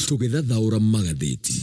Tũgĩthathaũra magathĩti.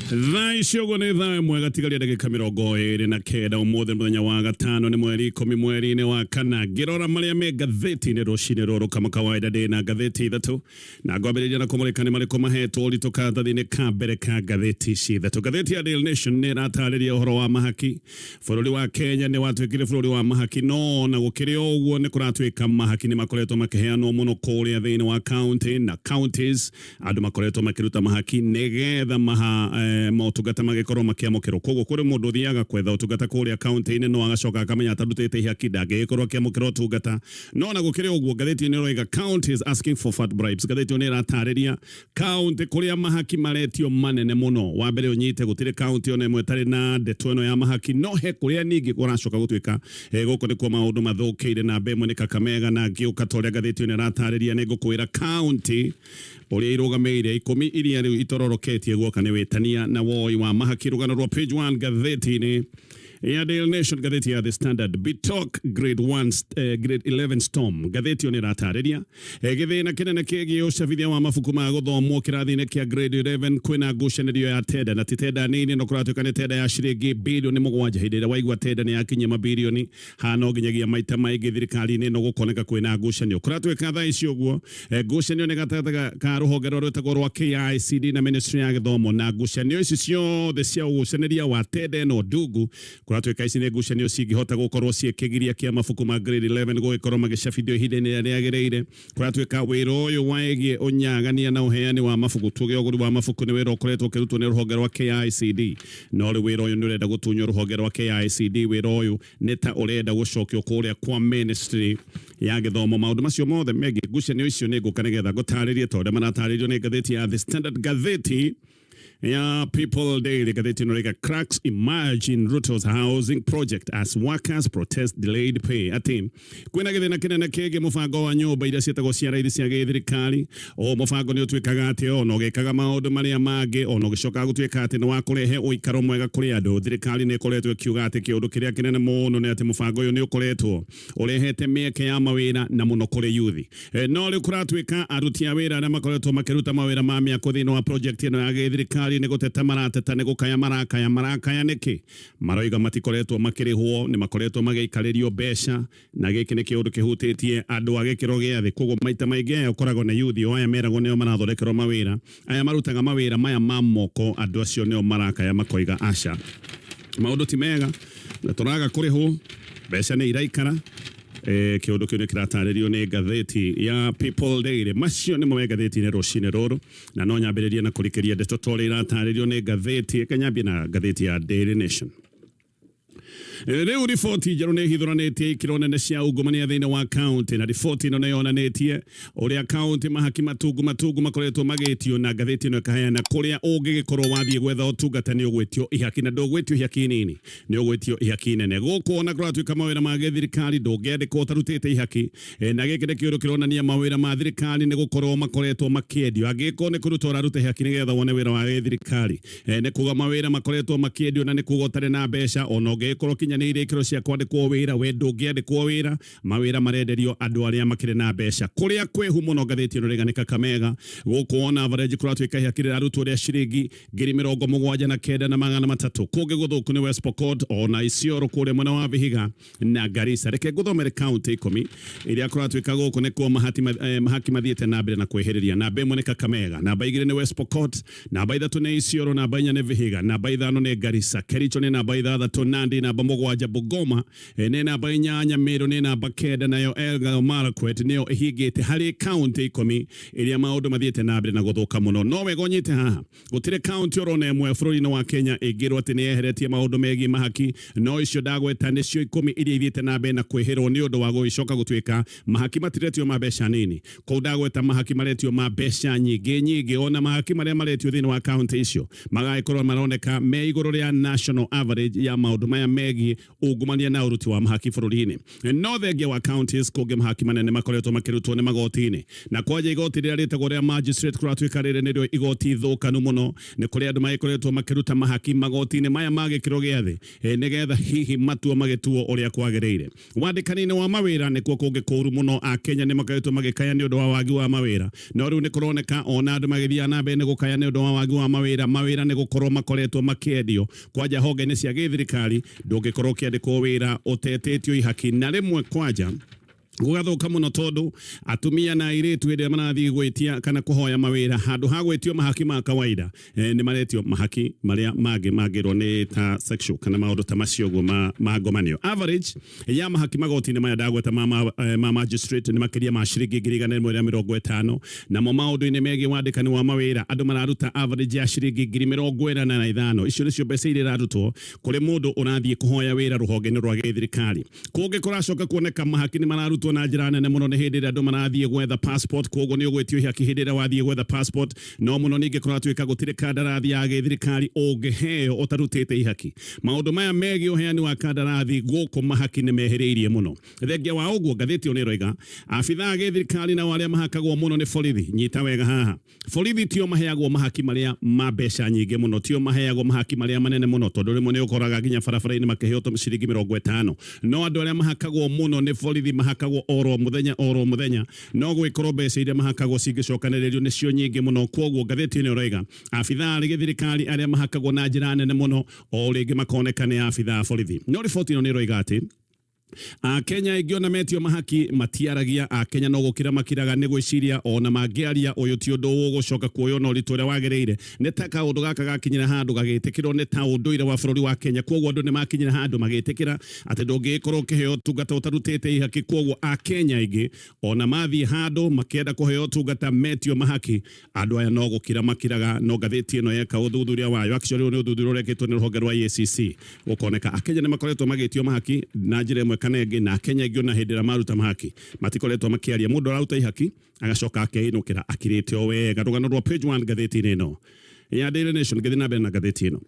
Thaa ici ũguo nĩ thaa ĩmwe gatigaria ndagĩka 29. Ũmũthĩ mũthenya wa gatano, nĩ mweri 10 mweri-inĩ wa kana. Ngĩrora marĩa me ngathĩti-inĩ rũcinĩ rũrũ, kama kawaida ndĩ na ngathĩti ithatũ, na ngwambĩrĩria na kũmũrĩka nĩ marĩkũ mahetwo ũritũ karatathi-inĩ ka mbere ka ngathĩti ici ithatũ. Ngathĩti ya Daily Nation nĩ ĩratarĩria ũhoro wa mahaki. Bũrũri wa Kenya nĩ watuĩkire bũrũri wa mahaki, no na gũkĩrĩ o ũguo nĩ kũratuĩka mahaki nĩ makoretwo makĩheanwo mũno kũrĩa thĩinĩ wa county na counties. Andũ makoretwo makĩruta mahaki nĩgetha maha motungata magĩkorwo makĩamũkĩrwo. Koguo kũrĩ mũndũ ũthiaga kwetha ũtungata kũrĩa county-inĩ, no agacoka akamenya atarutĩte ihaki ndangĩgĩkorwo akĩamũkĩra ũtungata. No na gũkĩrĩ ũguo, ngathĩti ĩno ĩroiga counties asking for fat bribes. Ngathĩti ĩyo nĩ ĩratarĩria kaunti kũrĩa mahaki maretio manene mũno. Wa mbere ũnyite, gũtirĩ kaunti ona ĩmwe ĩtarĩ na ndeto ĩno ya mahaki, no he kũrĩa ningĩ kũracoka gũtuĩka gũkũ nĩkuo maũndũ mathũkĩire. Namba ĩmwe nĩ Kakamega, na ngĩũka ta ũrĩa ngathĩti ĩno ĩratarĩria, nĩ ngũkwĩra kaunti ũrĩa irũgamĩire 10 iria rĩu itororoketie guoka nĩ wĩtania na woi wa mahaki. Rũgano rwa page 1 ngathĩti-inĩ ya Daily Nation. Ngathĩti ya The Standard, Bitok grade 1 grade 11 storm. Ngathĩti ĩyo nĩ ĩratarĩria gĩthĩna kĩnene kĩgiĩ ũcabithia wa mabuku ma gũthomwo kĩrathi-inĩ kĩa grade 11. Kwĩna ngucanĩrio ya tenda, na ti tenda nini, no kũratuĩka nĩ tenda ya ciringi bilioni 7. Hĩndĩ ĩrĩa waigua tenda nĩ yakinyia mabirioni haha, no nginyagia maita maingĩ thirikari-inĩ ĩno gũkoneka kwĩna ngucanio. Kũratuĩka thaa ici ũguo ngucanio nĩ gatagatĩ ka rũhonge rũrĩa rwĩtagwo rwa KICD na ministry ya gĩthomo, na ngucanio ici ciothe cia ũgucanĩria wa tenda ĩno ndungu, kũratuĩka ici nĩ ngucanio cingĩhota gũkorwo ciĩ kĩgiria kĩa mabuku ma grade 11 gũgĩkorwo magĩcabithio ihinda-inĩ rĩrĩa rĩagĩrĩire. Kũratuĩka wĩra ũyũ waĩgiĩ ũnyagania na ũheani wa mabuku, tuge ũgũri wa mabuku, nĩ wĩra ũkoretwo ũkĩrutwo nĩ rũhonge rwa KICD, no rĩu wĩra ũyũ nĩ ũrenda gũtunywo rũhonge rwa KICD. Wĩra ũyũ nĩ ta ũrenda gũcokio kũrĩa kwa ministry ya gĩthomo. Maũndũ macio mothe megiĩ ngucanio icio nĩ ngũka nĩgetha ngũtarĩrie ta ũrĩa maratarĩrio nĩ ngathĩti ya The Standard. Ngathĩti ya People Daily, ngathĩti ĩno ĩraiga cracks emerge in Ruto's housing project as workers protest delayed pay, atĩ kwĩna gĩthĩna kĩnene kĩgiĩ mũbango wa nyũmba iria ciĩtagwo cia raithi cia gĩthirikari. O mũbango nĩ ũtuĩkaga atĩ ona ũgĩkaga maũndũ marĩa mangĩ, ona ũgĩcokaga gũtuĩka atĩ nĩ wa kũrehe ũikaro mwega kũrĩ andũ, thirikari nĩ ĩkoretwo ĩkiuga atĩ kĩũndũ kĩrĩa kĩnene mũno nĩ atĩ mũbango ũyũ nĩ ũkoretwo ũrehete mĩeke ya mawĩra, na mũno kũrĩ yuthi. No rĩu kũratuĩka aruti a wĩra arĩa makoretwo makĩruta mawĩra ma mĩako thĩinĩ wa project ĩno ya gĩthirikari nĩ gũteta marateta, nĩ gũkaya marakaya. Marakaya nĩkĩ? Maroiga matikoretwo makĩrĩhwo, nĩ makoretwo magĩikarĩrio mbeca, na gĩkĩ nĩ kĩũndũ kĩhutĩtie andũ a gĩkĩro gĩa thĩ. Koguo maita maingĩ aya ũkoragwo na yuthi, o aya meragwo nĩo marathondekerwo mawĩra, aya marutaga mawĩra maya ma moko, andũ acio nĩo marakaya makoiga aca, maũndũ ti mega na tũraga kũrĩhwo, mbeca nĩ iraikara. Kĩũndũ kĩu nĩ kĩratarĩrio nĩ ngathĩti ya People Daily. Macio nĩmo me ngathĩti-inĩ rũcinĩ rũrũ, na no nyambĩrĩrie na kũrikĩria ndeto ta ũrĩa iratarĩrio nĩ ngathĩti. Reke nyambie na ngathĩti ya Daily Nation. Rĩu riboti njerũ nĩ ĩhithũranĩtie ikĩro nene cia ungumania thĩinĩ wa kaunti, na riboti ĩno nĩ yonanĩtie ũrĩa kaunti mahaki matungu matungu makoretwo magĩtio, na ngathĩti ĩno ĩkaheana kũrĩa ũngĩgĩkorwo wathiĩ gwetha ũtungata nĩ ũgwĩtio ihaki, na ndũgwĩtio ihaki nini, nĩ ũgwĩtio ihaki nene. Gũkũ ona kũratuĩka mawĩra ma gĩthirikari ndũngĩandĩkwo ũtarutĩte ihaki, na gĩkĩ nĩ kĩũndũ kĩronania mawĩra ma thirikari nĩ gũkorwo makoretwo makĩendio. Angĩkorwo nĩ kũruta ũraruta ihaki nĩgetha wone wĩra wa gĩthirikari, nĩ kuga mawĩra makoretwo makĩendio, na nĩ kuga ũtarĩ na mbeca, ona ũngĩgĩkorwo ũkinyanĩirie ikĩro cia kwandĩkwo wĩra, we ndũngĩandĩkwo wĩra. Mawĩra marenderio andũ arĩa makĩrĩ na mbeca. Kũrĩa kwĩhu mũno, ngathĩti ĩno ĩraiga nĩ Kakamega. Gũkũ on average kũratuĩka ihaki rĩrarutwo rĩa ciringi 79,300. Kũngĩ gũthũku nĩ West Pokot ona Isiolo kũrĩa mwena wa Vihiga na Garissa. Reke ngũthomere kaunti 10 iria kũratuĩka gũkũ nĩkuo mahaki mathiĩte na mbere na kwĩhĩrĩria. Namba 1 nĩ Kakamega, namba 2 nĩ West Pokot, namba 3 nĩ Isiolo, namba 4 nĩ Vihiga, namba 5 nĩ Garissa, Kericho nĩ namba 6, Nandi namba 7, Bungoma nĩ namba 8, Meru nĩ namba 9, nayo Elgeyo Marakwet nĩyo ĩhingĩte harĩ kaunti 10 iria maũndũ mathiĩte na mbere na gũthũka mũno. No wega ũnyite haha, gũtirĩ kaunti orona ĩmwe bũrũri-inĩ wa Kenya ĩngĩrwo atĩ nĩ yeheretie maũndũ megiĩ mahaki, no icio ndagweta nĩcio 10 iria ithiĩte na mbere na kwĩhĩrwo nĩ ũndũ wa gũgĩcoka gũtuĩka mahaki matiretio ma mbeca nini. Kũu ndagweta mahaki maretio ma mbeca nyingĩ nyingĩ, ona mahaki marĩa maretio thĩinĩ wa kaunti icio magagĩkorwo maroneka me igũrũ rĩa national average ya maũndũ maya megiĩ megiĩ ungumania na ũruti wa mahaki bũrũri-inĩ. No thengia wa counties kũngĩ mahaki manene makoretwo makĩrutwo nĩ magoti-inĩ, na kwanja igoti rĩrĩa rĩtagwo rĩa magistrate kũratuĩka rĩrĩ nĩrĩo igoti thũkanu mũno. Nĩ kũrĩ andũ magĩkoretwo makĩruta mahaki magoti-inĩ maya ma gĩkĩro gĩa thĩ nĩgetha hihi matua magĩtuo ũrĩa kwagĩrĩire. Wandĩkani-inĩ wa mawĩra nĩkuo kũngĩ kũũru mũno. Akenya nĩ makoretwo magĩkaya nĩ ũndũ wa wagi wa mawĩra, no rĩu nĩ kũroneka ona andũ magĩthiaga na mbere nĩ gũkaya nĩ ũndũ wa wagi wa mawĩra, mawĩra nĩ gũkorwo makoretwo makĩendio. Kwanja honge-inĩ cia gĩthirikari ndũngĩkorwo ũkĩandĩkwo wĩra ũtetĩtio ihaki, na rĩmwe kwanja gũgathũka mũno tondũ atumia na airĩtu hĩndĩ ĩrĩa marathiĩ gwĩtia kana kũhoya mawĩra, handũ ha gwĩtio mahaki ma kawaida nĩ maretio mahaki marĩa mangĩ mangĩrwo nĩ ta sexual kana maũndũ ta macio ũguo ma ngomanio. Average ya mahaki magoti-inĩ maya ndagweta ma magistrate nĩ makĩria ma ciringi 150,000. Namo maũndũ-inĩ megiĩ wandĩkani wa mawĩra andũ mararuta average ya ciringi 45,000. Icio nĩcio mbeca iria irarutwo kũrĩ mũndũ ũrathiĩ kũhoya wĩra rũhonge-inĩ rwa gĩthirikari. Kũngĩ kũracoka kuoneka mahaki nĩ mararutwo na njĩra nene mũno nĩ hĩndĩ ĩrĩa andũ marathiĩ gwetha passport. Kwoguo nĩ ũgwĩtio ihaki hĩndĩ ĩrĩa wathiĩ gwetha passport. No mũno ningĩ kũratuĩka gũtirĩ kandarathi ya gĩthirikari ũngĩheo ũtarutĩte ihaki. Maũndũ maya megiĩ ũheani wa kandarathi gũkũ mahaki nĩ mehĩrĩirie mũno. Thengia wa ũguo, ngathĩti ĩyo nĩ ĩroiga abithaa a gĩthirikari nao arĩa mahakagwo mũno nĩ borithi. Nyita wega haha, borithi tio maheagwo mahaki marĩa ma mbeca nyingĩ mũno, tio maheagwo mahaki marĩa manene mũno, tondũ rĩmwe nĩ ũkoraga nginya barabara-inĩ makĩheo ciringi 50. No andũ arĩa mahakagwo mũno nĩ borithi mahakagwo oro mũthenya oro mũthenya, no gwĩkorwo mbeca iria mahakagwo cingĩcokanĩrĩrio nĩcio nyingĩ mũno. Kwoguo ngathĩti ĩno ĩroiga abithaa arĩ gĩthirikari arĩa mahakagwo na njĩra nene mũno o rĩngĩ makoneka nĩ abithaa a borithi. No riboti ĩno nĩ ĩroiga atĩ Akenya aingĩ ona metio mahaki matiaragia. Akenya no gũkira makiraga nĩ gwĩciria ona mangĩaria ũyũ ti ũndũ ũgũcoka kuoywo na ũritũ ũrĩa wagĩrĩire. Nĩ ta kaũndũ gaka gakinyire handũ gagĩtĩkĩrwo nĩ ta ũndũire wa bũrũri wa Kenya. Kwoguo andũ nĩ makinyire handũ magĩtĩkĩra atĩ ndũngĩgĩkorwo ũkĩheo ũtungata ũtarutĩte ihaki. Kwoguo Akenya aingĩ ona mathiĩ handũ makĩenda kũheo ũtungata metio mahaki, andũ aya no gũkira makiraga. No ngathĩti ĩno yeka ũthuthuria wayo, actually ũyũ nĩ ũthuthuria ũrekĩtwo nĩ rũhonge rwa EACC, gũkoneka Akenya nĩ makoretwo magĩtio mahaki na njĩra ĩmwe kana ĩngĩ, na Akenya aingĩ ona hĩndĩ ĩrĩa maruta mahaki matikoretwo makĩaria. Mũndũ araruta ihaki agacoka akeinũkĩra akirĩte o wega. Rũgano rwa page 1 ngathĩti-inĩ ĩno ya Daily Nation. Ngĩthiĩ na mbere na ngathĩti ĩno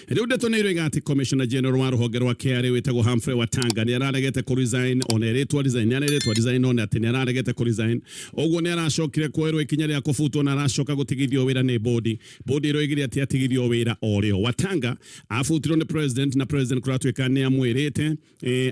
rĩu, ndeto nĩ iroiga atĩ Commissioner General wa rũhonge rwa KRA wĩtagwo Humphrey Watanga nĩ araregete kũ resign, ona erĩtwo resign, nĩ arerĩtwo resign, ona atĩ nĩ araregete kũ resign. Ũguo nĩ aracokire kuoerwo ikinya rĩa kũbutwo na aracoka gũtigithio wĩra nĩ bodi. Bodi ĩroigire atĩ atigithio wĩra o rĩo. Watanga abutirwo nĩ president, na president kũratuĩka nĩ amwĩrĩte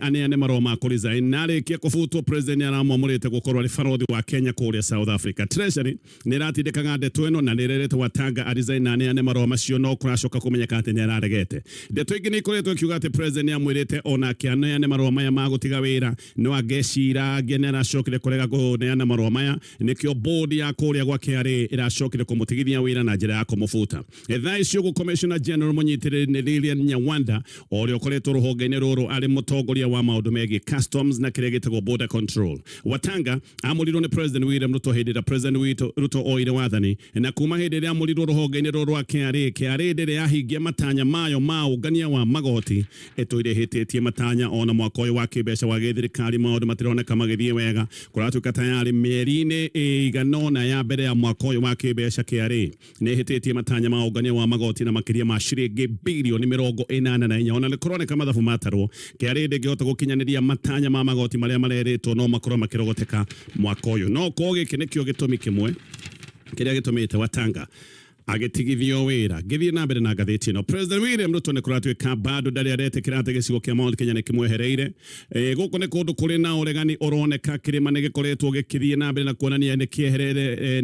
aneane marũa ma kũ resign, na arĩkia kũbutwo president nĩ aramwamũrĩte gũkorwo arĩ barothi wa Kenya kũrĩa South Africa. Treasury nĩ ĩratindĩkaga ndeto ĩno na nĩ ĩrerete Watanga a resign na aneane marũa macio, no kũracoka kũmenyeka atĩ nĩ araregete. Ndeto ingĩ nĩ ikoretwo ikiuga atĩ president nĩ amwĩrĩte onake aneane marũa maya ma gũtiga wĩra, no angecira angĩ nĩ aracokire kũrega kũneana marũa maya, nĩkĩo board ya kũrĩa gwa KRA ĩracokire kũmũtigithia wĩra na njĩra ya kũmũbuta. Thaa ici ũguo Commissioner General mũnyitĩrĩri nĩ Lilian Nyawanda, ũrĩa ũkoretwo rũhonge-inĩ rũrũ arĩ mũtongoria wa maũndũ megiĩ customs na kĩrĩa gĩtagwo border control. Watanga amũrirwo nĩ President William Ruto hĩndĩ ĩrĩa President Ruto oire wathani, na kuma hĩndĩ ĩrĩa amũrirwo rũhonge-inĩ rũrũ rwa KRA, KRA ndĩrĩ yahingia matanya mayo ma ũngania wa magoti, ĩtũire ĩhĩtĩtie matanya. Ona mwaka ũyũ wa kĩmbeca wa gĩthirikari maũndũ matironeka magĩthiĩ wega. Kũratuĩka tayarĩ mĩeri-inĩ ĩigana ũna ya mbere ya mwaka ũyũ wa kĩmbeca KRA nĩ ĩhĩtĩtie matanya ma ũngania wa magoti na makĩria ma ciringi birioni 84. Ona nĩ kũroneka mathabu matarwo KRA ndĩngĩhota gũkinyanĩria matanya ma magoti marĩa marerĩtwo no makorwo makĩrogoteka mwaka ũyũ. No korwo gĩkĩ nĩkĩo gĩtũmi kĩmwe kĩrĩa gĩtũmĩte Watanga agĩtigithio wĩra. Ngĩthiĩ na mbere na ngathĩti ĩno, President William Ruto nĩ kũratuĩka bado ndarĩ aretĩkĩra atĩ gĩcigo kĩa Mount Kenya nĩ kĩmwehereire. Gũkũ nĩ kũndũ kũrĩ na ũregani ũroneka. Kĩrĩma nĩ gĩkoretwo gĩkĩthiĩ na mbere na kuonania nĩ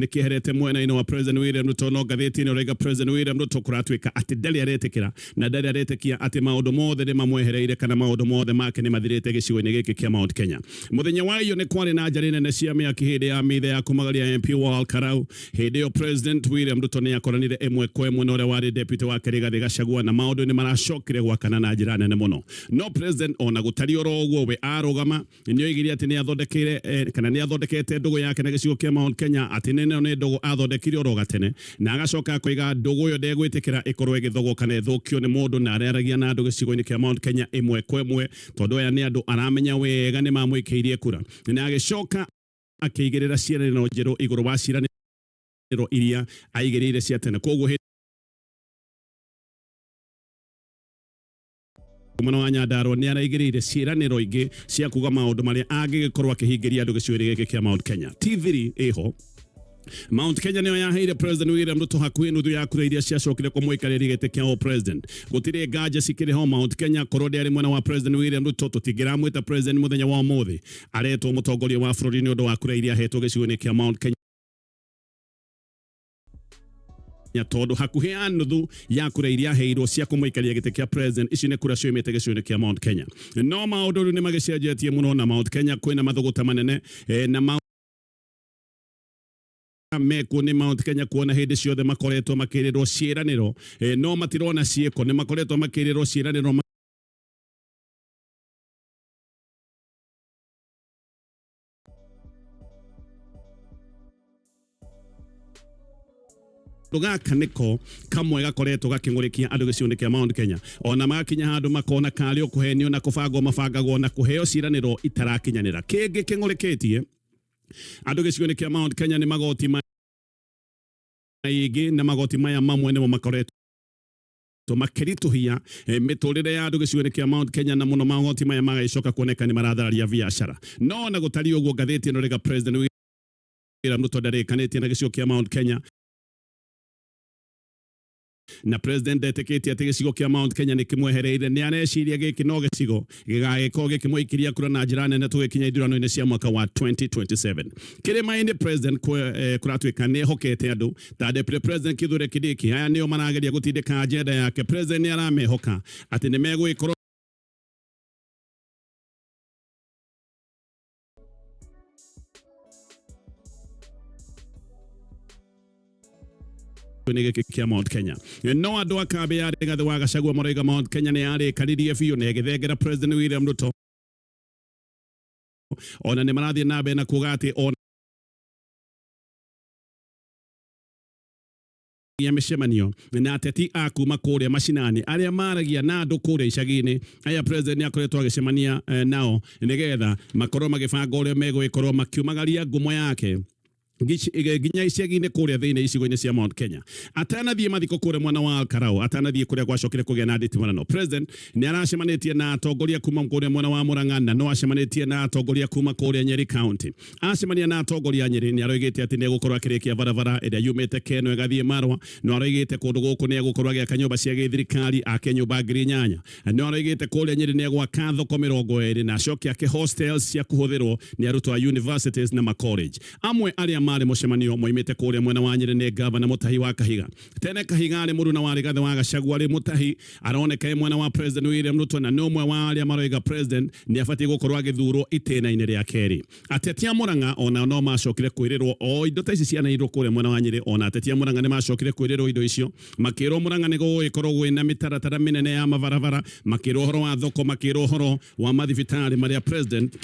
kĩeherete mwena-inĩ wa President William Ruto, no ngathĩti ĩno ĩroiga President William Ruto kũratuĩka atĩ ndarĩ aretĩkĩra na ndarĩ aretĩkia atĩ maũndũ mothe nĩ mamwehereire kana maũndũ mothe make nĩ mathirĩte gĩcigo-inĩ gĩkĩ kĩa Mount Kenya. Mũthenya wa iyo nĩ kwarĩ na njarĩ nene cia mĩaki hĩndĩ ya mitha ya kumagaria MP wa Olkalau. Hĩndĩ ĩyo President William Ruto nĩ akoranire ĩmwe kwa ĩmwe na ũrĩa warĩ deputy wake Rigathĩ Gachagua, na maũndũ nĩ maracokire gwakana na njĩra nene mũno. No president ona gũtariĩ oro ũguo, we arũgama nĩ oigire atĩ nĩ athondekeire kana nĩ athondekete ndũgũ yake na gĩcigo kĩa Mount Kenya, atĩ ĩno nĩ ndũgũ athondekire oro gatene, na agacoka akoiga ndũgũ ĩyo ndegwĩtĩkĩra ĩkorwo ĩgĩthogwo kana ĩthũkio nĩ mũndũ, na arĩaragia na andũ gĩcigo-inĩ kĩa Mount Kenya ĩmwe kwa ĩmwe, tondũ aya nĩ andũ aramenya wega nĩ mamwĩkĩirie kura, na agĩcoka akĩigĩrĩra ciĩranĩro njerũ igũrũ wa ciĩranĩro iria aigĩrĩire cia tene. Koguo hĩndĩ Mwena wa Nyandarua nĩ araigĩrĩire ciĩranĩro ingĩ cia kuga maũndũ marĩa angĩgĩkorwo akĩhingĩria andũ gĩcigo-inĩ gĩkĩ kĩa Mount Kenya. Ti thiri ĩho. Mount Kenya nĩyo yaheire President William Ruto hakuhĩ nuthu ya kura iria ciacokire kũmũikarĩria gĩtĩ kĩa president. Gũtirĩ nganja cikĩrĩ ho Mount Kenya korwo ndĩarĩ mwena wa President William Ruto tũtingĩramwĩta president mũthenya wa ũmũthĩ. Aretwo mũtongoria wa bũrũri nĩ ũndũ wa kura iria ahetwo gĩcigo-inĩ kĩa Mount Kenya tondũ hakuhĩ ya nuthu ya kura iria aheirwo cia kũmũikaria gĩtĩ kĩa president ici nĩ kura ciumĩte gĩcigo-inĩ kĩa Mount Kenya. No maũndũ rĩu nĩ magĩcenjetie mũno na Mount Kenya kwĩna mathũgũta manene na mekwo nĩ Mount Kenya kuona hĩndĩ ciothe makoretwo makĩrĩrwo ciĩranĩro no matirona ciĩko nĩ makoretwo makĩrĩrwo ciĩranĩro gaka nĩko kamwe gakoretwo gakĩng'ũrĩkia andũ gĩcigo-inĩ kĩa Mount Kenya ona magakinya handũ makona karĩ o kũhenio na kũbangwo mabangagwo na kũheo ciĩranĩro itarakinyanĩra. Kĩngĩ kĩng'ũrĩkĩtie andũ gĩcigo-inĩ kĩa Mount Kenya nĩ magoti maingĩ na magoti maya mamwe nĩmo makoretwo makĩritũhia mĩtũrĩre ya andũ gĩcigo-inĩ kĩa Mount Kenya na mũno magoti maya magagĩcoka kuoneka nĩ marathararia biacara. No na gũtariĩ ũguo ngathĩti ĩno rĩga President William Ruto ndarĩkanĩtie na gĩcigo kĩa Mount Kenya na president ndetĩkĩtie atĩ gĩcigo kĩa Mount Kenya nĩ kĩmwehereire. Nĩ areciria gĩkĩ no gĩcigo gĩgagĩkorwo gĩkĩmũikĩria kura na njĩra nene tũgĩkinya ithurano-inĩ cia mwaka wa 2027. Kĩrĩma-inĩ president kũratuĩka nĩ ehokete andũ ta Deputy President Kithure Kindiki. Aya nĩo marageria gũtindĩka agenda yake. President nĩ aramehoka atĩ nĩ megũgĩkorwo nĩ gĩkĩ kĩa Mount Kenya. No andũ a kambĩ ya Rigathĩ wa Gachagua maroiga Mount Kenya nĩ yarĩkanirie biũ na ĩgĩthengera President William Ruto. Ona nĩ marathiĩ na mbere na kuga atĩ ona mĩcemanio na ateti a kuma kũrĩa macinani arĩa maragia na andũ kũrĩa icagi-inĩ aya president nĩ akoretwo agĩcemania nao nĩgetha makorwo magĩbanga ũrĩa megũgĩkorwo makiumagaria ngumo yake nginya icagi-inĩ kũrĩa thĩinĩ icigo-inĩ cia Mount Kenya. Atanathiĩ mathiko kũrĩa mwena wa Karau, atanathiĩ kũrĩa gwacokire kũgĩa na nditimũrano, president nĩ aracemanĩtie na atongoria kuma kũrĩa mwena wa Murang'a na no acemanĩtie na atongoria kuma kũrĩa Nyeri County. Acemania na atongoria a Nyeri nĩ aroigĩte atĩ nĩ egũkorwo akĩrĩkia barabara ĩrĩa yumĩte Keno ĩgathiĩ Marwa. No aroigĩte kũndũ gũkũ nĩ egũkorwo agĩaka nyũmba cia gĩthirikari, ake nyũmba 8,000. No aroigĩte kũrĩa Nyeri nĩ egwaka thoko 20 na acoke ake hostels cia kũhũthĩrwo nĩ arutwo a universities na ma college. Amwe arĩa marĩ mũcemanio moimĩte kũrĩa mwena wa Nyeri nĩ Gavana Mutahi wa Kahiga. Tene Kahiga arĩ mũruna wa Rigathĩ wa Gachagua, rĩ Mutahi aroneka e mwena wa President William Ruto na nĩ ũmwe wa arĩa maroiga President nĩ abatiĩ gũkorwo agĩthurwo itĩna-inĩ rĩa kerĩ. Ateti a Murang'a ona no macokire kwĩrĩrwo o indo ta ici cianeirwo kũrĩa mwena wa Nyeri, ona ateti a Murang'a nĩ macokire kwĩrĩrwo indo icio, makĩrwo Murang'a nĩ gũgũgĩkorwo kwĩna mĩtaratara mĩnene ya mabarabara, makĩrwo ũhoro wa thoko, makĩrwo ũhoro wa mathibitarĩ marĩa President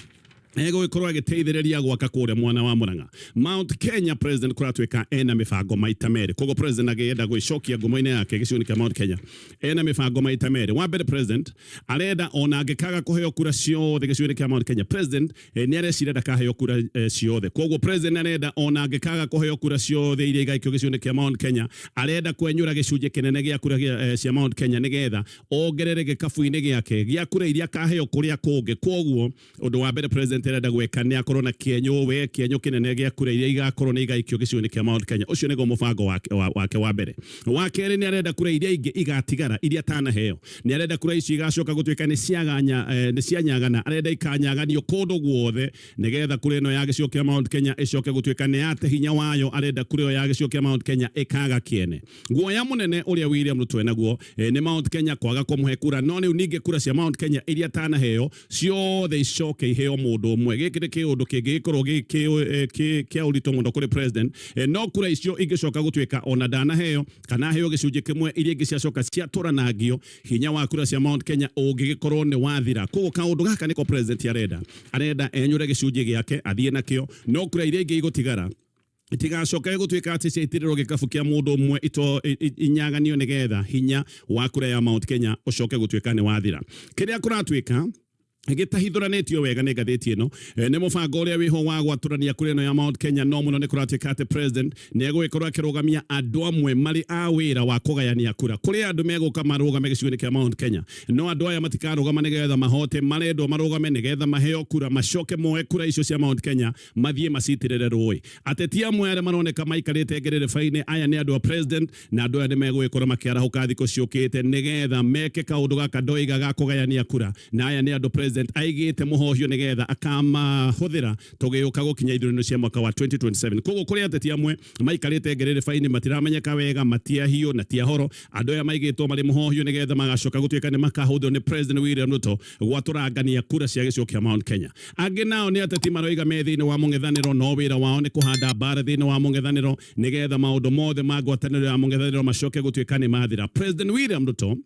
egũgĩkorwo agĩteithĩrĩria gwaka kũrĩa mwena wa Murang'a. Mount Kenya President kũratuĩka ena mĩbango maita merĩ. Koguo President agĩenda gwĩcokia ngumo-inĩ yake gĩcigo-inĩ kĩa Mount Kenya ena mĩbango maita merĩ. Wa mbere, President arenda ona angĩkaga kũheo kura ciothe gĩcigo-inĩ kĩa Mount Kenya, President nĩ areciria ndakaheo kura ciothe. Koguo President arenda ona angĩkaga kũheo kura ciothe iria igaikio gĩcigo-inĩ kĩa Mount Kenya, arenda kwenyũra gĩcunjĩ kĩnene gĩa kura cia Mount Kenya nĩgetha ongerere gĩkabu-inĩ gĩake gĩa kura iria akaheo kũrĩa kũngĩ. Koguo ũndũ wa mbere President arenda gwĩka nĩ akorwo na kĩenyũ we kĩenyũ kĩnene gĩa kura iria igakorwo nĩ igaikio gĩcigo-inĩ kĩa Mount Kenya. Ũcio nĩguo mũbango wake wa mbere. Wa kerĩ, nĩ arenda kura iria ingĩ igatigara iria atanaheo, nĩ arenda kura icio igacoka gũtuĩka nĩ ciaganya nĩ cianyagana, arenda ikanyaganio kũndũ guothe nĩgetha kura ĩno ya gĩcigo kĩa Mount Kenya ĩcoke gũtuĩka nĩ yate hinya wayo. Arenda kura ĩyo ya gĩcigo kĩa Mount Kenya ĩkaga kĩene. Guoya mũnene ũrĩa William Ruto enaguo nĩ Mount Kenya kwaga kũmũhe kura, no rĩu ningĩ kura cia Mount Kenya iria atanaheo ciothe icoke iheo mũndũ ũmwe. Gĩkĩ nĩ kĩũndũ kĩngĩgĩkorwo gĩ kĩa ũritũ mũno kũrĩ president, no kura icio ingĩcoka gũtuĩka ona ndanaheo kana aheo gĩcunjĩ kĩmwe, iria ingĩ ciacoka ciatũranangio, hinya wa kura cia Mount Kenya ũngĩgĩkorwo nĩ wathira. Koguo kaũndũ gaka nĩko president arenda enyũre gĩcunjĩ gĩake athiĩ nakĩo, no kura iria ingĩ igũtigara itigacoke gũtuĩka atĩ ciaitĩrĩrwo gĩkabu kĩa mũndũ ũmwe inyaganio nĩgetha hinya wa kura ya Mount Kenya ũcoke gũtuĩka nĩ wathira. Kĩrĩa kũratuĩka Gĩtahithũranĩtio wega nĩ ngathĩti ĩno nĩ mũbango ũrĩa wĩho wa gwatũrania kura ĩno ya Mount Kenya. No mũno nĩ kũratuĩka atĩ president nĩ egũgĩkorwo akĩrũgamia andũ amwe marĩ a wĩra wa kũgayania kura. Kũrĩ andũ megũka marũgame gĩcigo-inĩ kĩa Mount Kenya, no andũ aya matikarũgama nĩgetha mahote, marendwo marũgame nĩgetha maheo kura, macoke moe kura icio cia Mount Kenya mathiĩ macitĩrĩre rũĩ. Ateti amwe arĩa maroneka maikarĩte ngerereba-inĩ aya nĩ andũ a president, na andũ aya nĩ megũgĩkorwo makĩarahũka thikũ ciũkĩte nĩgetha meke kaũndũ gaka ndoiga ga kũgayania kura. Na aya nĩ andũ president aigĩte mũhohio nĩgetha akamahũthĩra tũgĩũka gũkinya ithurano cia mwaka wa 2027. Koguo kũrĩ ateti amwe maikarĩte ngerereba-inĩ, matiramenyeka wega, matiahiũ na tiahoro. Andũ aya maigĩtwo marĩ mũhohio nĩgetha magacoka gũtuĩka nĩ makahũthĩrwo nĩ President William Ruto gwatũrangania kura cia gĩcigo kĩa Mount Kenya. Angĩ nao nĩ ateti maroiga me thĩinĩ wa mũng'ethanĩro, no wĩra wao nĩ kũhanda mbara thĩinĩ wa mũng'ethanĩro nĩgetha maũndũ mothe ma ngwatanĩro ya mũng'ethanĩro macoke gũtuĩka nĩ mathira. President William Ruto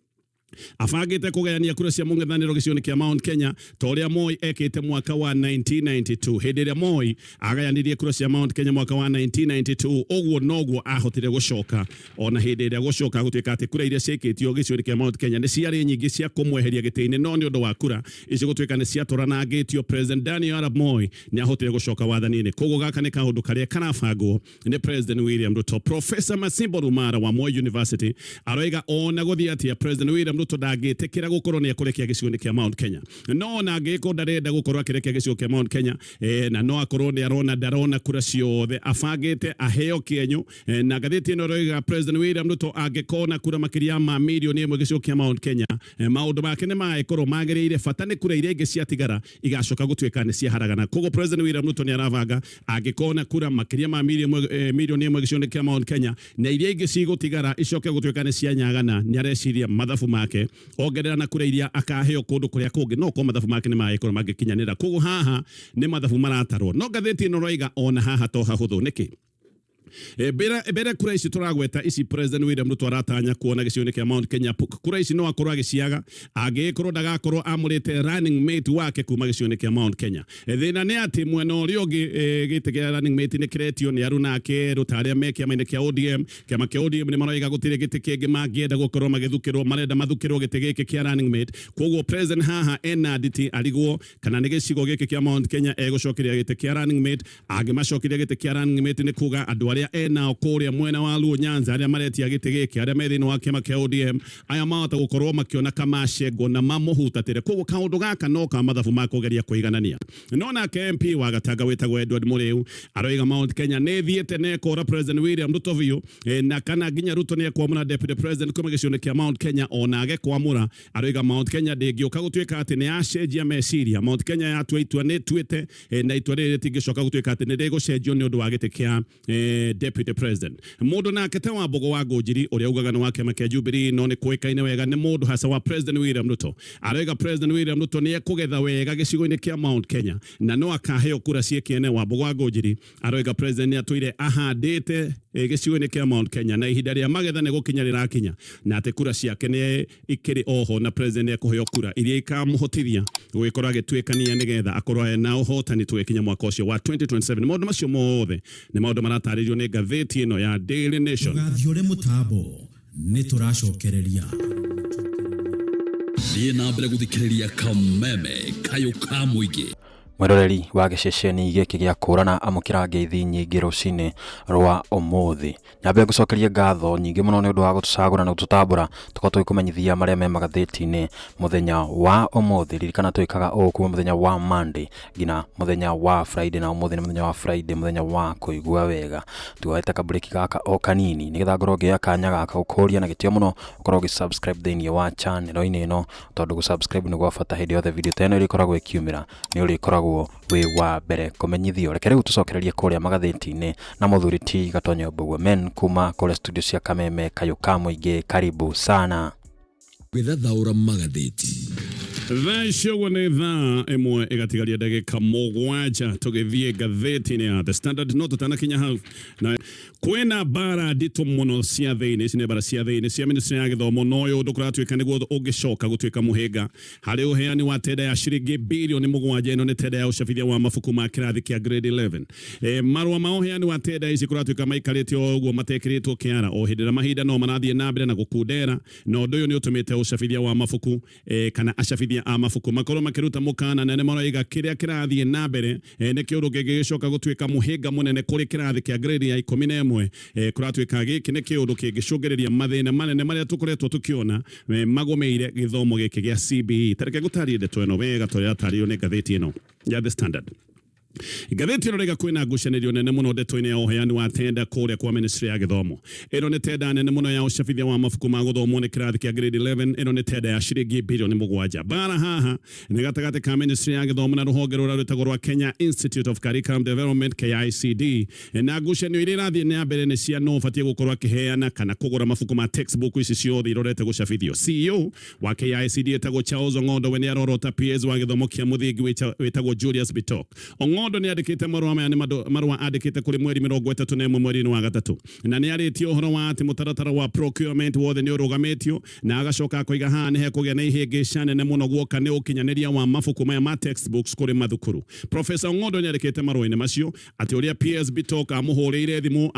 abangĩte kũgayania kura cia mũng'ethanĩro gĩcigo-inĩ kĩa Mount Kenya ta ũrĩa Moi ekĩte mwaka wa 1992. Hĩndĩ ĩrĩa Moi agayanirie kura cia Mount Kenya mwaka wa 1992, ũguo noguo ahotire gũcoka. Ona hĩndĩ ĩrĩa gũcoka gũtuĩka atĩ kura iria ciaikĩtio gĩcigo-inĩ kĩa Mount Kenya nĩ ciarĩ nyingĩ cia kũmweheria gĩtĩ-inĩ, no nĩ ũndũ wa kura icio gũtuĩka nĩ ciatũranangĩtio, President Daniel Arap Moi nĩ ahotire gũcoka wathani-inĩ. Koguo gaka nĩ kaũndũ karĩa karabangwo nĩ President William Ruto. Professor Masimbo Rumara wa Moi University aroiga ona gũthiĩ atĩa, President William Ruto ndangĩtĩkĩra gũkorwo nĩ ekũrekia gĩcigo-inĩ kĩa Mount Kenya. No ona angĩkorwo ndarenda gũkorwo akĩrekia gĩcigo kĩa Mount Kenya, na no akorwo nĩ arona ndarona kura ciothe, abangĩte aheo kĩenyũ. Na ngathĩti ĩno ĩroiga President William Ruto angĩkona kura makĩria ma 1 million gĩcigo kĩa Mount Kenya, maũndũ make nĩ magĩkorwo magĩrĩire. Bata nĩ kura iria ingĩ ciatigara igacoka gũtuĩka nĩ ciaharagana. Koguo President William Ruto nĩ arabanga angĩkona kura makĩria ma 1 million gĩcigo-inĩ kĩa Mount Kenya, na iria ingĩ cigũtigara icoke gũtuĩka nĩ cianyagana, nĩ areciria mathabu make ongerera na kura iria akaheo kũndũ kũrĩa kũngĩ, no korwo mathabu make nĩ magĩkorwo mangĩkinyanĩra. Koguo haha nĩ mathabu maratarwo, no ngathĩti ĩno ĩroiga ona haha to hahũthũ. Nĩkĩ? Mbere kura ici tũragweta ici President William Ruto aratanya kuona gĩcigo-inĩ kĩa Mount Kenya, kura ici no akorwo agĩciaga angĩgĩkorwo ndagakorwo amũrĩte running mate wake kuma gĩcigo-inĩ kĩa Mount Kenya. Thĩna nĩ atĩ mwena ũrĩa ũngĩ, gĩtĩ kĩa running mate nĩ kĩretio nĩ aruna ake erũ ta arĩa me kĩama-inĩ kĩa ODM. Kĩama kĩa ODM nĩ maroiga gũtirĩ gĩtĩ kĩngĩ mangĩenda gũkorwo magĩthukĩrwo, marenda mathukĩrwo gĩtĩ gĩkĩ kĩa running mate. Koguo president haha ena nditi, arigwo kana nĩ gĩcigo gĩkĩ kĩa Mount Kenya egũcokeria gĩtĩ kĩa running mate. Angĩmacokeria gĩtĩ kĩa running mate, nĩ kuga andũ arĩa enao kũrĩa mwena wa Luo Nyanza, arĩa maretia gĩtĩ gĩkĩ, arĩa me thĩinĩ wa kĩama kĩa ODM, aya mahota gũkorwo makĩona kamacengwo na mamũhutatĩre. Koguo kaũndũ gaka no ka mathabu ma kũgeria kũiganania. No nake MP wa Gatanga wĩtagwo Edward Mũrĩu aroiga Mount Kenya nĩ thiĩte na ĩkora President William Ruto biũ, na kana nginya Ruto nĩ ekwamũra deputy president kuma gĩcigo-inĩ kĩa Mount Kenya. Ona age kwamũra, aroiga Mount Kenya ndĩngĩũka gũtuĩka atĩ nĩ yacenjia meciria. Mount Kenya yatua itua nĩ ĩtuĩte, na itua rĩrĩ rĩtingĩcoka gũtuĩka atĩ nĩ rĩgũcenjio nĩ ũndũ wa gĩtĩ kĩa deputy president. Mũndũ nake ta Wambogo wa Ngũnjiri, ũrĩa ugaga nĩ wa kĩama kĩa Jubilee, no nĩ kũĩkaine wega nĩ mũndũ haca wa President William Ruto, aroiga President William Ruto nĩ ekũgetha wega gĩcigo-inĩ kĩa Mount Kenya na no akaheo kura ciĩ kĩene. Wambogo wa Ngũnjiri aroiga president nĩ atũire ahandĩte gĩcigo-inĩ kĩa Mount Kenya na ihinda rĩa magetha nĩ gũkinya rĩrakinya, na atĩ kura ciake nĩ ikĩrĩ oho na president nĩ ekũheo kura iria ikamũhotithia gũgĩkorwo agĩtuĩkania nĩgetha akorwo ena ũhotani tũgĩkinya mwaka ũcio wa 2027. Maũndũ macio mothe nĩ maũndũ maratarĩrio nĩ ngathĩti ĩno ya Daily Nation. Ndũgathiũre mũtambo, nĩ tũracokereria. Thiĩ na mbere gũthikĩrĩria Kameme, kayũ ka mũingĩ. Mwĩroreri wa gĩceceni gĩkĩ gĩa kũrana, amũkĩra ngeithi nyingĩ rũcinĩ rwa ũmũthĩ. Nyambe ngũcokerie ngatho nyingĩ mũno nĩ ũndũ wa gũtũcagũra na gũtũtambũra tũkorwo tũgĩkũmenyithia marĩa me magathĩti-inĩ mũthenya wa ũmũthĩ. Ririkana twĩkaga ũũ kuma mũthenya wa Monday nginya mũthenya wa Friday, na ũmũthĩ nĩ mũthenya wa Friday, mũthenya wa kũigua wega. Tuoete kabreki gaka o kanini nĩgetha ngorwo ngĩoya kanya gaka gũkũria na gĩtĩo mũno ũkorwo ũgĩ subscribe thĩinĩ wa channel-inĩ ĩno, tondũ gũ subscribe nĩ gwa bata. Hĩndĩ yothe video ta ĩno ĩrĩkoragwo ĩkiumĩra, nĩ ũrĩkoragwo wĩ wa mbere kũmenyithio. Reke rĩu tũcokererie kũrĩa magathĩti-inĩ na mũthuri ti Gatonyo Mbugua Men kuma kũrĩa studio cia Kameme, kayũ ka mũingĩ. Karibu sana. Gwĩthathaũra magathĩti. Thaa icio ũguo nĩ thaa 1 ĩgatigaria ndagĩka 7, tũgĩthiĩ ngathĩti-inĩ ya The Standard. No tũtanakinya hau, na Kwĩna mbara nditũ mũno cia thĩinĩ, ici nĩ mbara cia thĩinĩ cia ministry ya gĩthomo, na ũyũ ũndũ kũratuĩka nĩguo ũngĩcoka gũtuĩka mũhĩnga harĩ ũheani wa tenda ya ciringi bilioni 7. Ĩno nĩ tenda ya ũcabithia wa mabuku ma kĩrathi kĩa grade 11. Marũa ma ũheani wa tenda ici kũratuĩka maikarĩte o ũguo matekĩrĩtwo kĩara o hĩndĩ ĩrĩa mahinda no marathiĩ na mbere na gũkundera, na ũndũ ũyũ nĩ ũtũmĩte ũcabithia wa mabuku kana acabithia a mabuku makorwo makĩruta mũkana nene. Maroiga kĩrĩa kĩrathiĩ na mbere nĩ kĩũndũ kĩngĩgĩcoka gũtuĩka mũhĩnga mũnene kũrĩ kĩrathi kĩa grade ya 11. Kũratuĩka gĩkĩ nĩ kĩũndũ kĩngĩcũngĩrĩria mathĩna manene marĩa tũkoretwo tũkĩona magũmĩire gĩthomo gĩkĩ gĩa CBE. Tareke ngũtarie ndeto ĩno wega tũrĩa yatarĩirio nĩ ngathĩti ĩno ya The Standard. Ngathĩti ĩno rĩga kwĩna ngucanĩrio nene mũno ndeto-inĩ ya ũheani wa tenda kũrĩa kwa ministry ya gĩthomo. Ĩno nĩ tenda nene mũno ya ũcabithia wa mabuku ma gũthomwo nĩ kĩrathi kĩa grade 11. Ĩno nĩ tenda ya ciringi bilioni 7. Mbara haha nĩ gatagatĩ ka ministry ya gĩthomo na rũhonge rũrĩa rwĩtagwo rwa Kenya Institute of Curriculum Development, KICD, na ngucanio iria irathiĩ na mbere nĩ cia no ũbatiĩ gũkorwo akĩheana kana kũgũra mabuku ma textbook ici ciothe irorete gũcabithio. CEO wa KICD etagwo Charles Ong'ondo, we nĩ arorota PS wa gĩthomo kĩa mũthingi wĩtagwo Julius Bitok. Ong'ondo nĩ andĩkĩte marũa maya, nĩ marũa andĩkĩte kũrĩ mweri 31 mweri-inĩ wa gatatũ, na nĩ arĩtie ũhoro wa atĩ mũtaratara wa procurement wothe nĩ ũrũgamĩtio, na agacoka akoiga haha nĩ hekũgĩa na ihĩngĩca nene mũno guoka nĩ ũkinyanĩria wa mabuku maya ma textbooks kũrĩ mathukuru. Professor Ong'ondo nĩ andĩkĩte marũa-inĩ macio atĩ ũrĩa PS Bitok amũhũrĩire thimũ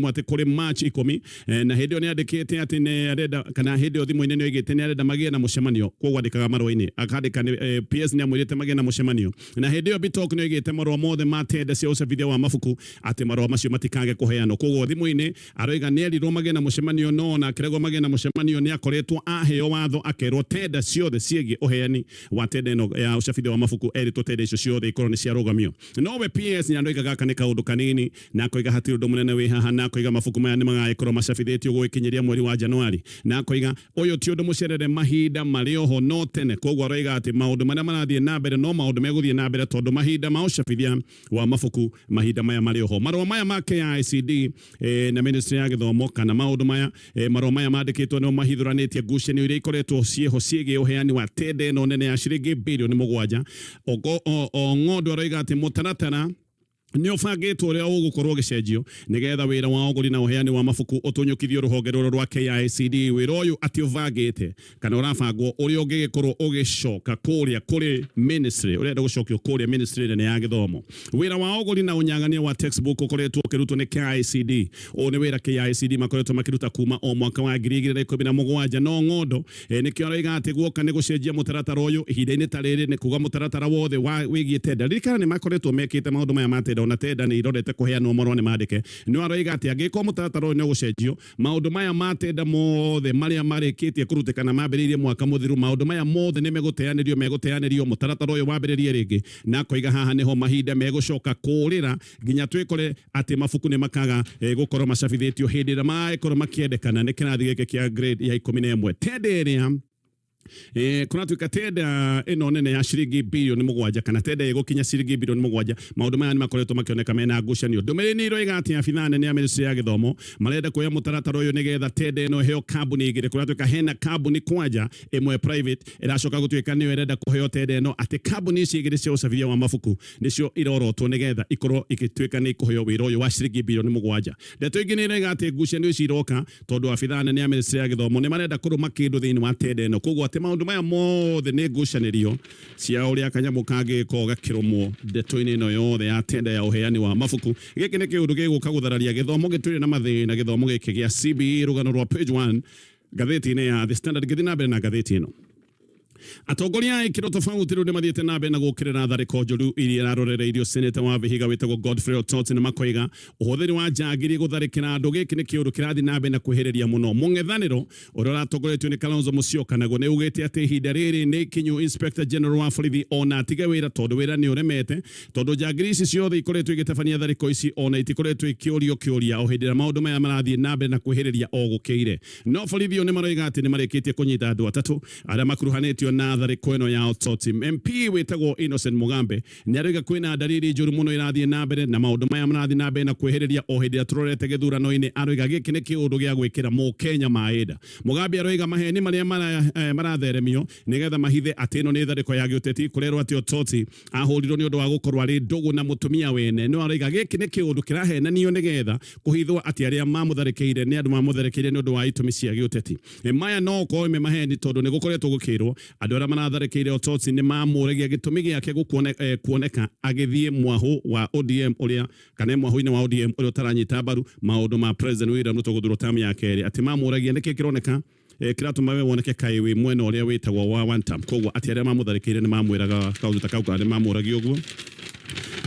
atĩ kũrĩ March 10, na hĩndĩ ĩyo nĩ andĩkĩte atĩ nĩ arenda, kana hĩndĩ ĩyo thimũ-inĩ nĩ oigĩte nĩ arenda magĩe na mũcemanio. Koguo andĩkaga marũa-inĩ akandĩka nĩ PS nĩ amwĩrĩte magĩe na mũcemanio, na hĩndĩ ĩyo Bitok nĩ oigĩte marũa mothe ma tenda cia ũcabithia wa mabuku atĩ marũa macio matikage kũheanwo. Koguo thimũ-inĩ aroiga nĩ erirwo magĩe na mũcemanio, no ona akĩregwo magĩe na mũcemanio nĩ akoretwo aheo watho, akerwo tenda ciothe ciĩgiĩ ũheani wa tenda ĩno ya ũcabithia wa mabuku, erĩtwo tenda icio ciothe ikorwo nĩ ciarũgamio. Nowe PS nĩ aroiga gaka nĩ kaũndũ kanini, na akoiga hatirĩ ũndũ mũnene wĩ haha, na akoiga mabuku maya nĩ magagĩkorwo macabithĩtio gũgĩkinyĩria mweri wa Januari, na akoiga ũyũ ti ũndũ mũcerere, mahinda marĩ oho no tene. Koguo aroiga atĩ maũndũ marĩa marathiĩ na mbere no maũndũ megũthiĩ na mbere tondũ mahinda ma ũcabithia wa mabuku mahinda maya marĩ oho. Marũa maya ma KICD na ministry ya gĩthomo, kana maũndũ maya, marũa maya mandĩkĩtwo nĩmo mahithũranĩtie ngucanio iria ikoretwo ciĩho ciĩgiĩ ũheani wa tenda ĩno nene ya ciringi bilioni 7. Ong'ondo aroiga atĩ mũtaratara nĩ ũbangĩtwo ũrĩa ũgũkorwo ũgĩcenjio nĩgetha wĩra wa ũgũri na ũheani wa mabuku ũtũnyũkithio rũhonge rũrũ rwa KICD. Wĩra ũyũ atĩ ũbangĩte kana ũrabangwo ũrĩa ũngĩgĩkorwo ũgĩcoka kũrĩa kũrĩ ministry, ũrenda gũcokio kũrĩa ministry nene ya gĩthomo. Wĩra wa ũgũri na ũnyagania wa textbook ũkoretwo ũkĩrutwo nĩ KICD. Ũũ nĩ wĩra KICD makoretwo makĩruta kuma o mwaka wa 2017. No Ng'ondo nĩkĩo aroiga atĩ guoka nĩ gũcenjia mũtaratara ũyũ ihinda-inĩ ta rĩrĩ, nĩ kuga mũtaratara wothe wa wĩgiĩ tenda. Ririkana nĩ makoretwo mekĩte maũndũ maya ma tenda, ona tenda nĩ irorete kũheanwo marũa nĩ mandĩke. No aroiga atĩ angĩkorwo mũtaratara ũyũ nĩ ũgũcenjio, maũndũ maya ma tenda mothe marĩa marĩkĩtie kũrutĩkana mambĩrĩirie mwaka mũthiru, maũndũ maya mothe nĩ megũteanĩrio mũtaratara ũyũ wambĩrĩrie rĩngĩ. Na akoiga haha nĩho mahinda megũcoka kũrĩra nginya twĩkore atĩ mabuku nĩ makaga gũkorwo macabithĩtio hĩndĩ ĩrĩa magĩkorwo makĩendekana nĩ kĩrathi gĩkĩ kĩa grade ya 11. Tenda ĩrĩa kũratuĩka tenda ĩno nene ya ciringi bilioni 7, kana tenda ĩgũkinya ciringi bilioni 7, maũndũ maya nĩ makoretwo makĩoneka mena ngucanio. Ndũmĩrĩri nĩ iroiga atĩ abithaa nene ya ministry ya gĩthomo marenda kuoya mũtaratara ũyũ nĩgetha tenda ĩno ĩheo kambuni igĩrĩ. Kũratuĩka hena kambuni kwanja ĩmwe private ĩracoka gũtuĩka nĩyo ĩrenda kũheo tenda ĩno, atĩ kambuni ici igĩrĩ cia ũcabithia wa mabuku nĩcio irorotwo nĩgetha ikorwo igĩtuĩka nĩ ikũheo wĩra ũyũ wa ciringi bilioni 7. Ndeto ingĩ nĩ iroiga atĩ ngucanio ici iroka tondũ abithaa nene ya ministry ya gĩthomo nĩ marenda kũrũma kĩndũ thĩinĩ wa tenda ĩno. Koguo atĩ maũndũ maya mothe nĩ ngucanĩrio cia ũrĩa kanyamũ kangĩgĩkorwo gakĩrũmwo ndeto-inĩ ĩno yothe ya tenda ya ũheani wa mabuku. Gĩkĩ nĩ kĩũndũ gĩgũka gũthararia gĩthomo gĩtũire na mathĩna, gĩthomo gĩkĩ gĩa CBE. Rũgano rwa page 1 ngathĩti-inĩ ya The Standard. Ngĩthiĩ na mbere na ngathĩti ĩno, atongoria a ikĩro tofauti rĩu nĩ mathiĩte na mbere na gũkĩrĩra tharĩko njũru iria irarorereirio seneta wa Vihiga wĩtagwo Godfrey Otot, na makoiga ũhũthĩri wa njangiri gũtharĩkĩra andũ gĩkĩ nĩ kĩũndũ kĩrathiĩ na mbere na kwĩhĩrĩria mũno. Mũng'ethanĩro ũrĩa ũratongoretio nĩ Kalonzo Musyoka naguo nĩ ugĩte atĩ ihinda rĩrĩ nĩ ikinyu Inspector General wa borithi ona atige wĩra tondũ wĩra nĩ ũremete, tondũ njangiri ici ciothe ikoretwo igĩtabania tharĩko ici ona itikoretwo ikĩũrio kĩũria o hĩndĩ ĩrĩa maũndũ maya marathiĩ na mbere na kwĩhĩrĩria o gũkĩire. No borithi o nĩ maroiga atĩ nĩ marĩkĩtie kũnyita andũ atatũ arĩa makuruhanĩtio. ũkuruhanĩtio na tharĩko ĩno ya Osotsi. MP wĩtagwo Innocent Mugambe nĩ aroiga kwĩna ndariri njũru mũno irathiĩ na mbere na maũndũ maya marathiĩ na mbere na kwĩhĩrĩria o hĩndĩ ĩrĩa tũrorete gĩthurano-inĩ. Aroiga gĩkĩ nĩ kĩũndũ gĩa gwĩkĩra mũkenya maĩnda. Mugambe aroiga maheni marĩa maratheremio nĩgetha mahithe atĩ ĩno nĩ tharĩko ya gĩũteti. Kũrerwo atĩ Osotsi ahũrirwo nĩ ũndũ wa gũkorwo arĩ ndũgũ na mũtumia wene, no aroiga gĩkĩ nĩ kĩũndũ kĩrahenanio nĩgetha kũhithwo atĩ arĩa mamũtharĩkĩire nĩ andũ mamũtharĩkĩire nĩ ũndũ wa itũmi cia gĩũteti. Maya no gũkorwo me maheni tondũ nĩ gũkoretwo gũkĩrwo andũ arĩa maratharĩkĩire Osotsi nĩ mamũragia gĩtũmi gĩake kuoneka agĩthiĩ mwahũ wa ODM ũrĩa kana mwahũ-inĩ wa ODM ũrĩa ũtaranyita mbaru maũndũ ma President William Ruto gũthurwo term ya kerĩ, atĩ mamũragia nĩkĩ kĩroneka kĩratũma we woneke kaĩ wĩ mwena ũrĩa wĩtagwo wa one term. Koguo atĩ arĩa mamũtharĩkĩire nĩ mamwĩraga kaũndũ ta kau kana nĩ mamũragia ũguo,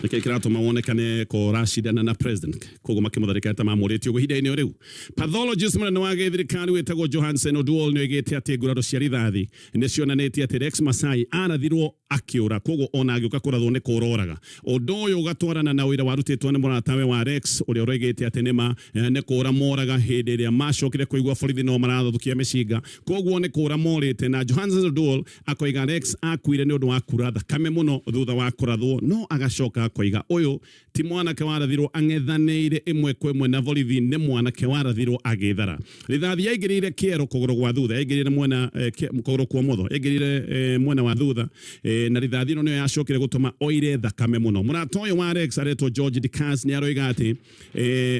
nĩkĩ kĩratũma wonekane ko ũracindana na president, koguo makĩmũtharĩkĩra ta mamũrĩtie ũguo. Ihinda-inĩ o rĩu pathologist mũnene wa gĩthirikari wĩtagwo Johansen Oduol nĩ oigĩte atĩ nguraro cia rithathi nĩ cionanĩtie atĩ Rex Masai arathirwo akĩũra, koguo ona agĩũka kũrathwo nĩ kũroraga. Ũndũ ũyũ ũgatwarana na ũira warutĩtwo nĩ mũratawe wa Rex ũrĩa ũroigĩte atĩ nĩma nĩ kũra moraga hĩndĩ ĩrĩa macokire kũigua borithi no marathũkia mĩcinga, koguo nĩ kũra morĩte. Na Johansen Oduol akoiga Rex akuire nĩ ũndũ wa kura thakame mũno thutha wa kũrathwo, no agacoka akoiga ũyũ ti mwanake warathirwo ang'ethanĩire ĩmwe kwa ĩmwe na borithi, nĩ mwanake warathirwo agĩthara. Rithathi yaingĩrĩire kĩero kũgũrũ gwa thutha, yaingĩrĩire mwena kũgũrũ kwa ũmotho, yaingĩrĩire mwena wa thutha, na rithathi ĩno nĩyo yacokire gũtũma oire thakame mũno. Mũrata ũyũ wa Rex aretwo George Dicas nĩ aroiga atĩ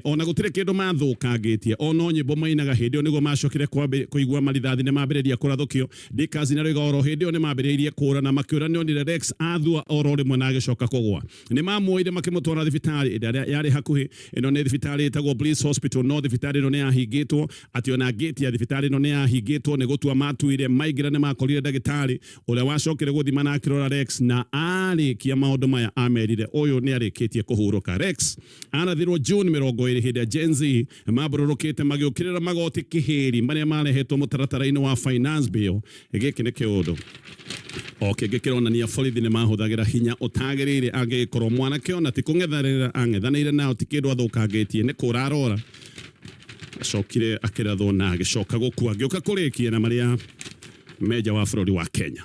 ona gũtirĩ kĩndũ mathũkangĩtie, ono nyĩmbo mainaga hĩndĩ ĩyo nĩguo macokire kũigua marithathi nĩ mambĩrĩria kũrathũkio. Dicas nĩ aroiga oro hĩndĩ ĩyo nĩ mambĩrĩirie kũra na makĩũra nĩonire Rex athua oro rĩmwe na agĩcoka kũgwa. Nĩ mamuoire makĩmũtwara thibitarĩ ĩrĩa yarĩ hakuhĩ. Ĩno nĩ thibitarĩ ĩtagwo Bliss Hospital, no thibitarĩ ĩno nĩ yahingĩtwo, atĩ ona ngĩti ya thibitarĩ ĩno nĩ yahingĩtwo nĩ gũtua matuire. Maingĩra nĩ makorire ndagĩtarĩ ũrĩa wacokire gũthima na akĩrora Rex, na arĩkia maũndũ maya amerire ũyũ nĩ arĩkĩtie kũhurũka. Rex arathirwo June 20 hĩndĩ ya Gen Z mambũrũrũkĩte magĩũkĩrĩra magoti kĩhĩri marĩa marehetwo mũtaratara-inĩ wa finance bill. Gĩkĩ nĩ kĩũndũ o kĩngĩ kĩronania borithi nĩ mahũthagĩra hinya ũtagĩrĩire angĩgĩkorwo mwanake ona ti kũng'ethanĩra ang'ethanĩire nao, ti kĩndũ athũkangĩtie, nĩ kũra arora acokire akĩrathwo na agĩcoka gũkua. Ngĩũka kũrĩkia na marĩa menja wa bũrũri wa Kenya.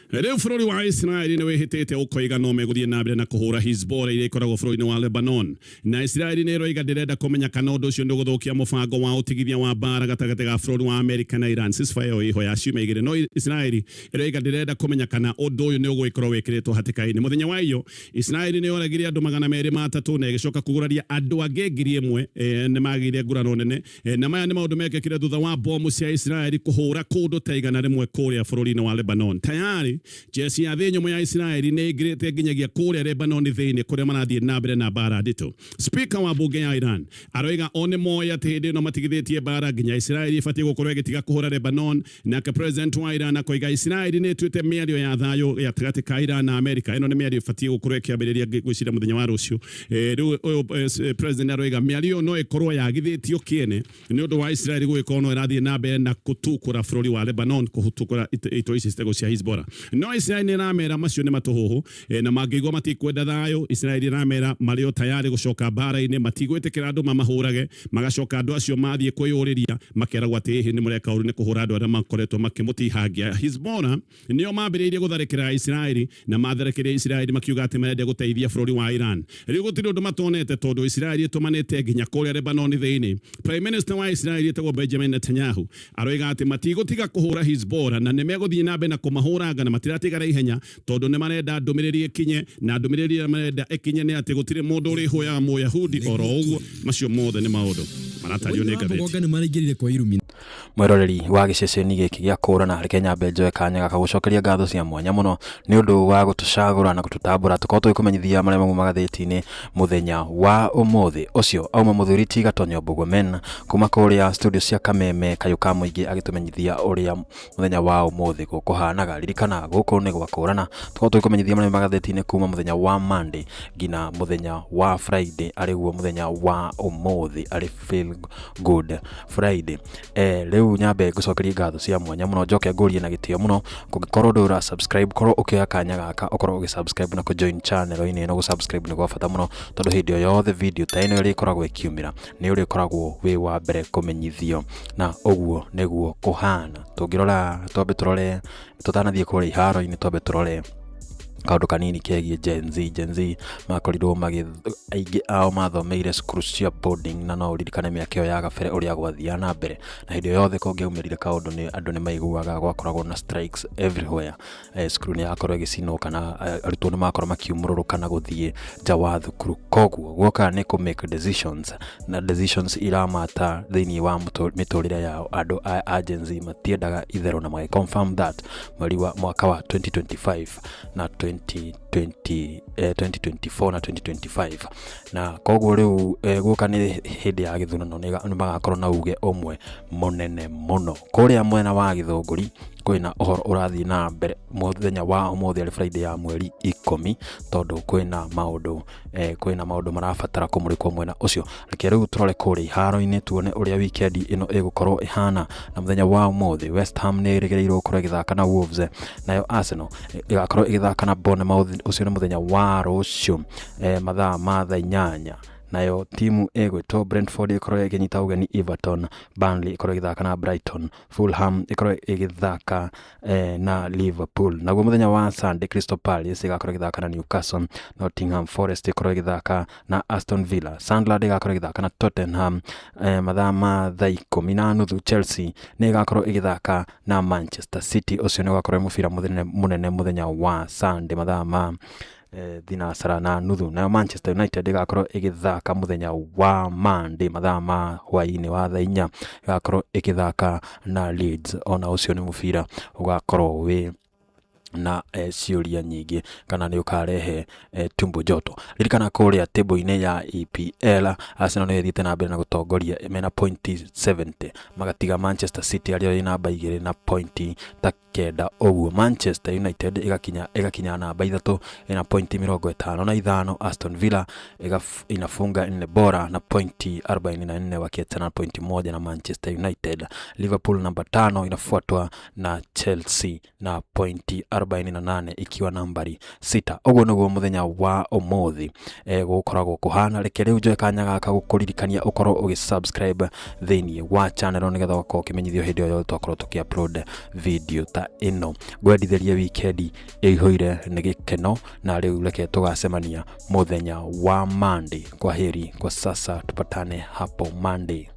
Rĩu bũrũri wa Israeli nĩ wĩhĩtĩte ũkoiga no megũthiĩ na mbere na kũhũra Hezbollah iria ikoragwo bũrũri-inĩ wa Lebanon, na Israeli nĩ ĩroiga ndĩrenda kũmenya kana ũndũ ũcio nĩ ũgũthũkia mũbango wa ũtigithia wa mbara gatagatĩ ga bũrũri wa Amerika na Iran. Ceasefire ĩyo ĩho ya ciumia igĩrĩ, no Israeli ĩroiga ndĩrenda kũmenya kana ũndũ ũyũ nĩ ũgũgĩkorwo wĩkĩrĩtwo hatĩka-inĩ. Mũthenya wa iyo Israeli nĩ yoragire andũ 203 na ĩgĩcoka kũguraria andũ angĩ 1000, nĩ magĩire nguraro nene, na maya nĩ maũndũ mekĩkire thutha wa bomu cia Israeli kũhũra kũndũ ta 100 kũrĩa bũrũri-inĩ wa Lebanon. Tayari jeshi ya thĩ nyũmũ ya Israeli nĩ ĩingĩrĩte nginyagia kũrĩa Lebanon thĩinĩ kũrĩa marathiĩ na mbere na mbara nditũ. Speaker wa bunge ya Iran aroiga o nĩ moĩ atĩ hĩndĩ ĩno matigithĩtie mbara nginya Israeli ĩbatiĩ gũkorwo ĩgĩtiga kũhũra Lebanon. Nake president wa Iran akoiga Israeli nĩ ĩtuĩte mĩario ya thayũ gatagatĩ ka Iran na Amerika. Ĩno nĩ mĩario ĩbatiĩ gũkorwo ĩkĩambĩrĩria ngwĩciria mũthenya wa rũciũ. Rĩu ũyũ president aroiga mĩario ĩyo no ĩkorwo yagithĩtio kĩene nĩ ũndũ wa Israeli gũgĩkorwo no ĩrathiĩ na mbere na gũtukũra bũrũri wa Lebanon, kũhutukũra itoi ici citagwo cia Hezbollah. No Israeli nĩ ĩramera macio nĩ matũhũhũ, na mangĩigua matikwenda thayũ, Israeli ĩramera marĩ o tayari gũcoka mbara-inĩ, matigwĩtĩkĩra andũ mamahũrage, magacoka andũ acio mathiĩ kwĩyũrĩria makeragwo atĩ ĩhĩ nĩ mũreka ũru nĩ kũhũra andũ arĩa makoretwo makĩmũtihangia. Hezbollah nĩo mambĩrĩirie gũtharĩkĩra Israeli, na matharĩkĩire Israeli makiuga atĩ marenda gũteithia bũrũri wa Iran. Rĩu gũtirĩ ũndũ matonete tondũ Israeli ĩtũmanĩte nginya kũrĩa Lebanon thĩinĩ. Prime Minister wa Israeli etagwo Benjamin Netanyahu aroiga atĩ matigũtiga kũhũra Hezbollah na nĩ megũthiĩ na mbere na kũmahũranga na matiratigara ihenya tondũ nĩ marenda ndũmĩrĩri ĩkinye, na ndũmĩrĩri ĩrĩa marenda ĩkinye nĩ atĩ gũtirĩ mũndũ ũrĩhũyaga Mũyahudi oro ũguo. Macio mothe nĩ maũndũ maratario nĩ ngathĩti. Mũgonga nĩ maraingĩrire kwa irumi. Mwĩroreri wa gĩceceni gĩkĩ gĩa kũrana, reke nyambe njoe kanya gaka gũcokeria ngatho cia mwanya mũno nĩ ũndũ wa gũtũcagũra na gũtũtambũra tũkorwo tũgĩkũmenyithia marĩa mauma magathĩti-inĩ mũthenya wa ũmũthĩ. Ũcio auma mũthuri ti Gatonyo Mbũgũmen kuma kũrĩa studio cia Kameme Kayũ ka Mũingĩ agĩtũmenyithia ũrĩa mũthenya wa ũmũthĩ gũkũhanaga. Ririkana gũkũ nĩ gwa kũrana, tũkorwo tũgĩkũmenyithia marĩa magathĩti-inĩ kuma mũthenya wa Monday nginya mũthenya wa Friday, arĩguo mũthenya wa ũmũthĩ arĩ Feel Good Friday. Rĩu nyambe ngũcokerie ngatho cia mwanya mũno, njoke ngũrie na gĩtĩo mũno, kũngĩkorwo ndũra subscribe, korwo ũkĩoya kanya gaka ũkorwo ũgĩ subscribe na kũ join channel-inĩ ĩno. Gũ subscribe nĩ gwa bata mũno, tondũ hĩndĩ o yothe video ta ĩno ĩrĩkoragwo ĩkiumĩra, nĩ ũrĩkoragwo wĩ wa mbere kũmenyithio, na ũguo nĩguo kũhana. Tũngĩrora, twambe tũrore, tũtanathiĩ kũrĩa iharo-inĩ, twambe tũrore kaũndũ kanini kegiĩ Gen Z. Gen Z makorirwo magĩ aingĩ ao mathomeire cukuru cia boarding, na no ũririkane mĩaka ĩyo ya gabere ũrĩa gwathiaga na mbere, na hĩndĩ ĩyo yothe kũngĩaumĩrire kaũndũ nĩ andũ nĩ maiguaga gwakoragwo na strikes everywhere. Cukuru nĩ yakorwo ĩgĩcinwo kana arutwo nĩ makorwo makiumũrũrũka na gũthiĩ nja wa thukuru. Koguo guoka nĩ kũ make decisions, na decisions iramata thĩinĩ wa mĩtũrĩre yao, andũ a Gen Z matiendaga itherũ, na magĩ confirm that mweri wa mwaka wa 2025 na 2020, 2024 na 2025. Na koguo rĩu guoka nĩ hĩndĩ ya gĩthurano, nĩ magakorwo na uge ũmwe mũnene mũno. Kũrĩa mwena wa Gĩthũngũri kwĩna ũhoro ũrathiĩ na mbere mũthenya wa ũmũthĩ, arĩ Friday ya mweri 10, tondũ kwĩna maũndũ marabatara kũmũrĩkwo mwena ũcio. Reke rĩu tũrore kũrĩa iharo-inĩ, tuone ũrĩa weekend ĩno ĩgũkorwo ĩhana. Na mũthenya wa ũmũthĩ, West Ham nĩ ĩrĩgĩrĩirwo gũkorwo ĩgĩthaka na Wolves, nayo Arsenal ĩgakorwo ĩgĩthaka na Bournemouth. Ũcio nĩ mũthenya wa rũciũ, mathaa ma thaa 8. Nayo timu ĩgwĩtwo Brentford ĩkorwo ĩkĩnyita ũgeni Everton, Burnley ĩkorwo ĩgĩthaka na Brighton, Fulham ĩkorwo ĩgĩthaka na Liverpool. Naguo mũthenya wa Sunday, Crystal Palace ĩgakorwo ĩgĩthaka na Newcastle, Nottingham Forest ĩkorwo ĩgĩthaka na Aston Villa, Sunderland ĩgakorwo ĩgĩthaka na Tottenham mathaa ma thaa 10:30. Chelsea nĩ ĩgakorwo ĩgĩthaka na Manchester City. Ũcio nĩ ũgakorwo wĩ mũbira mũnene mũnene mũthenya wa Sunday mathaa ma 6:30. Nayo Manchester United ĩgakorwo ĩgĩthaka mũthenya wa Monday mathaa ma hwaĩ-inĩ wa thaa 4, ĩgakorwo ĩgĩthaka na Leeds. Ona ũcio nĩ mũbira ũgakorwo wĩ na ciũria nyingĩ kana nĩ ũkarehe tumbo joto. Ririkana kũrĩa table-inĩ ya EPL, Arsenal nĩ ĩthiĩte na mbere na gũtongoria mena pointi 70, magatiga Manchester City arĩa ĩ namba 2 na pointi ta 9 ũguo. Manchester United ĩgakinya namba 3 ĩna pointi 55. Aston Villa inafunga nne bora na pointi 44, wakiachana na pointi 1 na Manchester United. Liverpool namba 5, inafuatwa na Chelsea na pointi 48 ikiwa nambari 6. Ũguo nĩguo mũthenya wa ũmũthĩ gũkoragwo kũhana. Reke rĩu njoe kanya gaka gũkũririkania ũkorwo ũgĩ-subscribe thĩinĩ wa channel, nĩgetha ũgakorwo ũkĩmenyithio hĩndĩ o yothe twakorwo tũkĩ-upload video ta ĩno. Ngwendithĩrie wikendi ĩihũire nĩ gĩkeno, na rĩu reke tũgacemania mũthenya wa Monday. Kwa heri kwa sasa, tupatane hapo Monday.